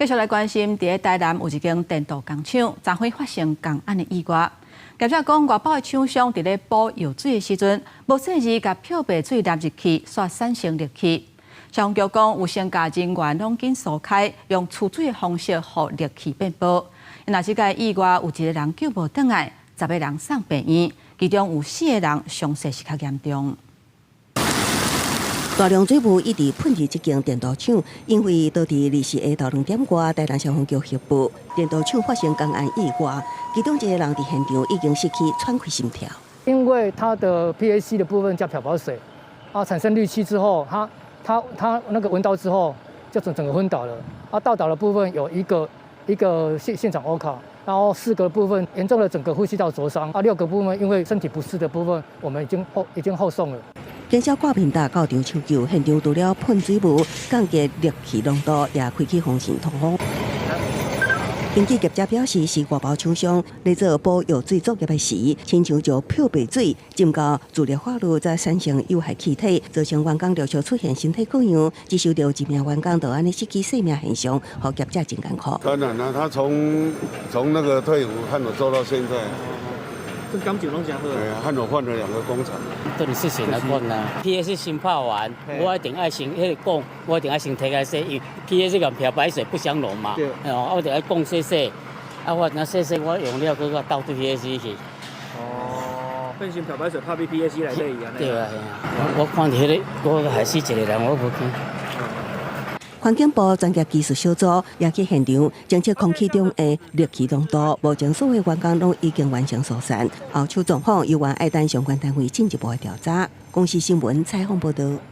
繼續來關心，佇台南有一間電鍍工廠，昨昏發生工安的意外。業者講，外包的廠商佇咧補藥水的時陣，無細膩共漂白水淋入去，煞產生氯氣。消防局講，有先共人員攏緊疏開，用儲水的方式，予氯氣變薄。若這個意外有一個人救無轉來，10個人送病院，其中有四個人傷勢是較嚴重。大量水霧一直噴佇這間電鍍廠，因為當地24下晝2點外，台南消防局協報，電鍍廠發生工安意外，其中一個人佇現場已經失去喘氣心跳。因為它的 PAC 的部分叫漂白水，啊，產生氯氣之後，他那個聞到之後，就整整個昏倒了。啊，倒倒的部分有一個現場 OHCA，然後四個部分嚴重的整個呼吸道灼傷，啊，六個部分因為身體不適的部分，我們已經後送了。警消掛面搭到場搶救，現場除了噴水霧，降低氯氣濃度，也開啟風扇通風。根據業者表示，是外包廠商咧做補藥水作業的時，親像將漂白水浸到自氯化鋁，才產生有害氣體，造成員工陸續出現身體異樣，只受著一名員工就按呢失去生命現象，予業者真艱苦。當然啦，他從那個退伍和我做到現在。這感情攏誠好。對啊，和我換了兩個工廠。等於是先來管啦，PAC 先拍完，我一定愛先彼個講，我一定愛先提來洗，因為 PAC 佮漂白水不相容嘛。對。哦，我就愛講洗洗，啊，我若洗洗，我用了閣閣倒對 PAC 去。哦，變成漂白水拍佇 PAC 內底去按呢。對啊，我看著彼個，我害死一個人，我無驚。環境部專業技術小組也去現場偵測空氣中的氯氣濃度，目前所有員工攏已經完成疏散。後續狀況猶原愛等相關單位進一步的調查。公視新聞採訪報導。